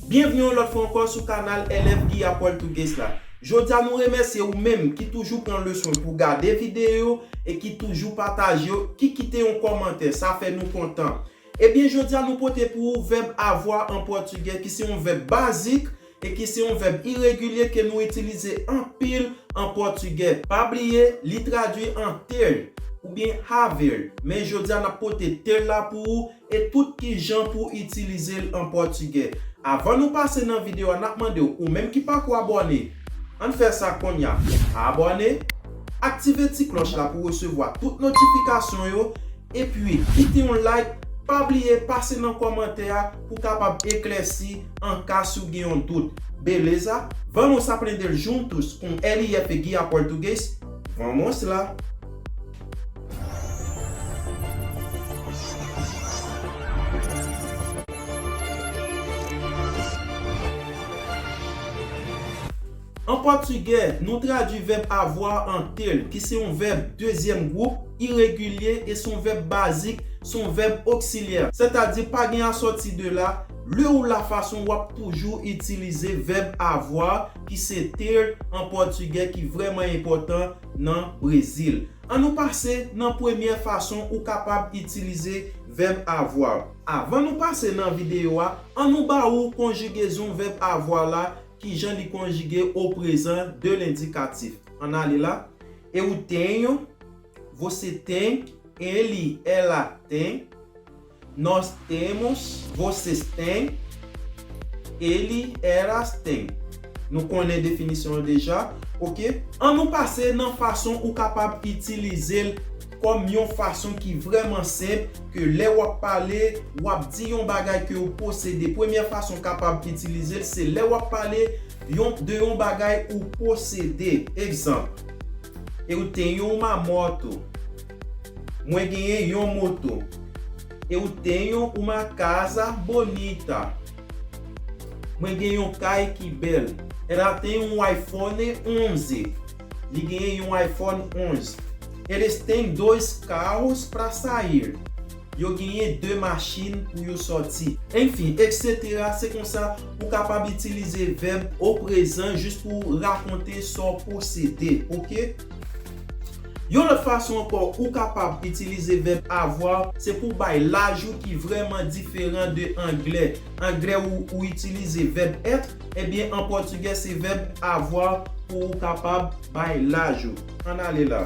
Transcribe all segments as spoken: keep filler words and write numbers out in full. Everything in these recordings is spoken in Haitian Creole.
Byenvni yon lòt fwa ankò sou kanal L F Guy Apwèl Tougace la. Jodi a nou remèsye ou menm ki toujou pran leson pou gade videyo e ki toujou pataje yo, ki kite yon kòmantè, sa fè nou kontan. Ebyen, jodi a nou pote pou ou vèb avoir an pòtigè ki se yon vèb bazik e ki se yon vèb iregilye ke nou itilize anpil an pòtigè. Pa bliye, li tradui an ter oubyen haver, men jodi a n ap pote ter la pou ou e tout ki jan pou itilize l an pòtigè. Avan nou pase nan videyo a, n ap mande w, ou menm ki pako abòne, ann fè sa kounye a. Abòne, aktive ti klòch la pou resevwa tout notifikasyon yo, epi kite yon like, pa bliye pase nan kòmantè a pou kapab eklèsi an ka si w gen yon dout. Beleza? Vamos aprender juntos com L F Guy Apwèl Tougace? Vamos lá! An pòtigè, nou tradui vèb avoir an ter, ki se yon vèb dezyèm gwoup, iregilye, e se yon vèb bazik, se yon vèb oksilyè. Sètadi, pa gen asòti de la, le ou la fason w ap toujou itilize vèb avoir, ki se ter an pòtigè, ki vrèman enpòtan nan Brezil. Ann nou pase nan premyè fason ou kapab itilize vèb avoir. Avan nou pase nan videyo a, ann nou ba ou konjigezon vèb avoir la, kijan li konjige o prezan de lendikatif. Ann ale la. Eu tenho, você tem, ele, ela tem, nós temos, vocês têm, ele, elas têm. Nou konnen definisyon an deja, oke? Ann nou pase nan fason ou kapab itilize l kòm yon fason ki vrèman senp, ke lè w ap pale, w ap di yon bagay ke w posede. Premyè fason w kapab itilize l, se lè w ap pale yon, de yon bagay ou posede. Egzanp, eu tenho uma moto. Mwen genyen yon moto. Eu tenho uma casa bonita. Mwen gen yon kay ki bèl. Ela tem um iPhone onze. Li genyen yon iPhone onze. Eles têm dois carros para sair. Yo genyen de machin pou yo sòti. Enfin, et cetera. Se konsa ou kapab itilize vèb o prezan jis pou rakonte sa w posede, oke? Yon lòt fason ankò ou kapab itilize vèb avoir, se pou bay laj ou ki vrèman diferan de anglè. Anglè ou, ou itilize vèb être, ebyen an pòtigè se vèb avoir pou ou kapab bay laj ou. Ann ale la.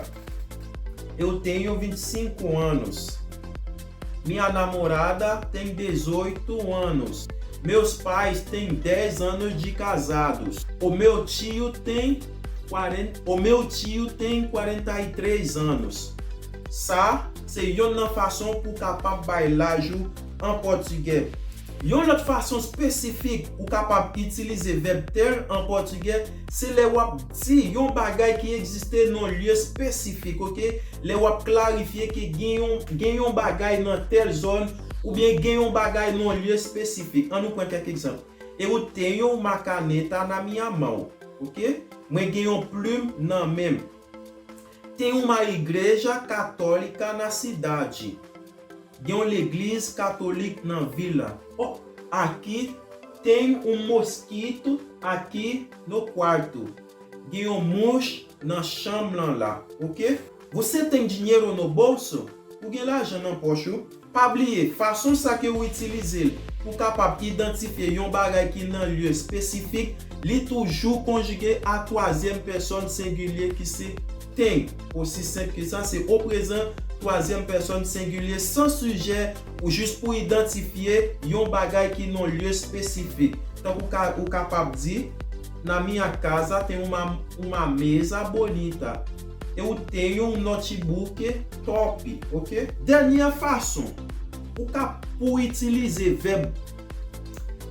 Eu tenho vinte e cinco anos. Minha namorada tem dezoito anos. Meus pais têm dez anos de casados. O meu tio tem quarenta, o meu tio tem quarenta e três anos. Sa, se yonn nan fason pou w kapab bay laj ou an pòtigè. Yon lòt fason espesifik ou kapab itilize vèb ter an pòtigè, se lè w ap di yon bagay ki egziste nan lye espesifik, oke? Lè w ap klarifye ke gen yon, gen yon bagay nan tèl zòn, oubyen gen yon bagay nan lye espesifik. Ann nou pran kèk egzanp. Eu tenho uma caneta na minha mão, oke? Mwen gen yon plim nan men m. Tem uma igreja católica na cidade. Gen yon legliz katolik nan vil la. Oh, aqui tem um mosquito aqui no quarto. Gen yon mouch nan chanm lan la, oke? Você tem dinheiro no bolso? Ou gen lajan nan pòch ou? Pa bliye, fason sa ke ou itilize l pou kapab idantifye yon bagay ki nan lye espesifik, li toujou konjige a twazyèm pèsòn sengilye ki se tem. Osi senp ke sa, se o prezan twazyèm pèsòn sengilye san sijè ou jis pou idantifye yon bagay ki nan lye espesifik. Tankou ka, ou kapab di, na minha casa tem uma, uma mesa bonita. Eu tenho um notebook top, oke? Dènyè fason ou ka pou itilize vèb.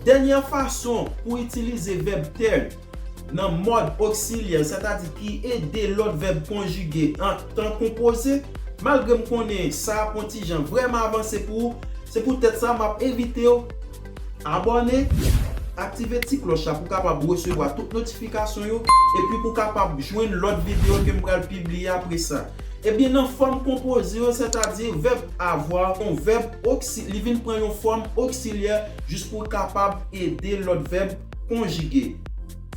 Dènyè fason pou itilize vèb ter nan mòd oksilyè, sètadi ki ede lòt vèb konjige an tan konpoze, malgre m konnen sa ap yon ti jan vrèman avanse pou ou, se poutèt sa m ap envite w abòne, aktive ti klòch la pou w kapab resevwa tout notifikasyon yo, epi pou w kapab jwenn lòt videyo ke m pral pibliye apre sa. Ebyen, nan fòm konpoze yo, sètadi vèb avoir, yon vèb oksi-, li vin pran yon fòm oksilyè jis pou kapab ede lòt vèb konjige.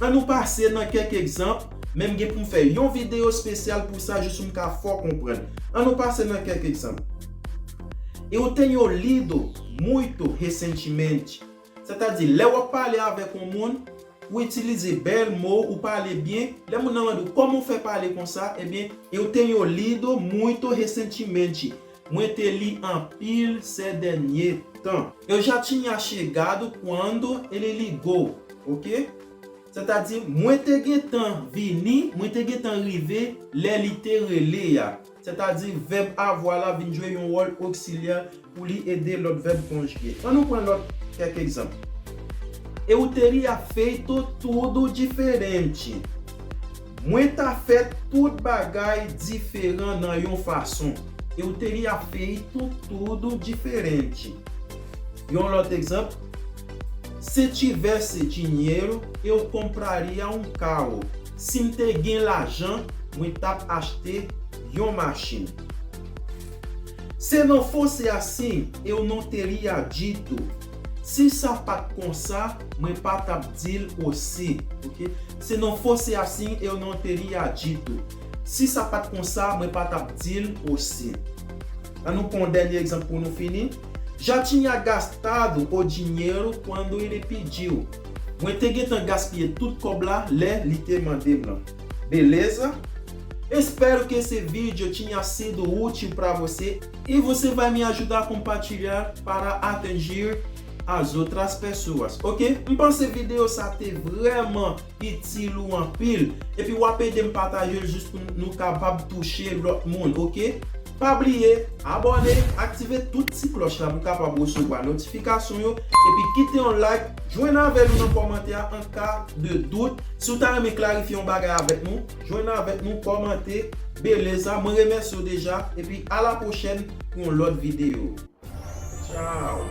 An nou pase nan kèk egzanp, men m gen pou m fè yon videyo espesyal pou sa, jis pou m ka fè w konprann. An nou pase nan kèk egzanp. Eu tenho lido muito recentemente. Sètadi, lè w ap pale avèk yon moun, ou itilize bèl mo, ou pale byen. Lè moun nan mande w kòman w fè pale konsa, ebyen, eu tenho lido muito recentemente. Mwen te li anpil ces derniers temps. Eu já tinha chegado quando ele ligou, ok? Sètadi, mwen te gentan vini, mwen te gentan rive lè li te rele a. Sètadi, vèb avoir la vin jwe yon wòl oksilyè pou li ede lòt vèb konjige. An nou pran lòt kèk egzanp. Eu teria feito tudo diferente. Mwen ta fè tout bagay diferan nan yon fason. Eu teria feito tudo diferente. Yon lòt egzanp. Se tivesse dinheiro, eu compraria um carro. Si m te gen lajan, mwen t ap achte yon machin. Se não fosse assim, eu não teria dito. Si sa pa t konsa, mwen pa t ap di l osi. Ok? Se não fosse assim, eu não teria dito. Si sa pa t konsa, mwen pa t ap di l osi. An nou pran yon dènye egzanp pou nou fini. Já tinha gastado o dinheiro quando ele pediu. Mwen te gentan gaspiye tout kòb la lè li te mande m lan. Beleza? Espero que esse vídeo tenha sido útil para você e você vai me ajudar a compartilhar para atingir as outras pessoas, ok? M panse videyo sa te vrèman itil ou anpil, epi w ap ede m pataje l jis pou nou kapab touche lòt moun, ok? Pa bliye, abòne, aktive tout ti klòch la pou w kapab resevwa notifikasyon yo, epi kite yon like, jwenn avè nou nan kòmantè a an ka de dout. Si w ta renmen klarifye yon bagay avèk nou, jwenn avèk nou, kòmante, beleza, mwen remèsye w deja, epi a la pwochèn pou yon lòt videyo. Tchao!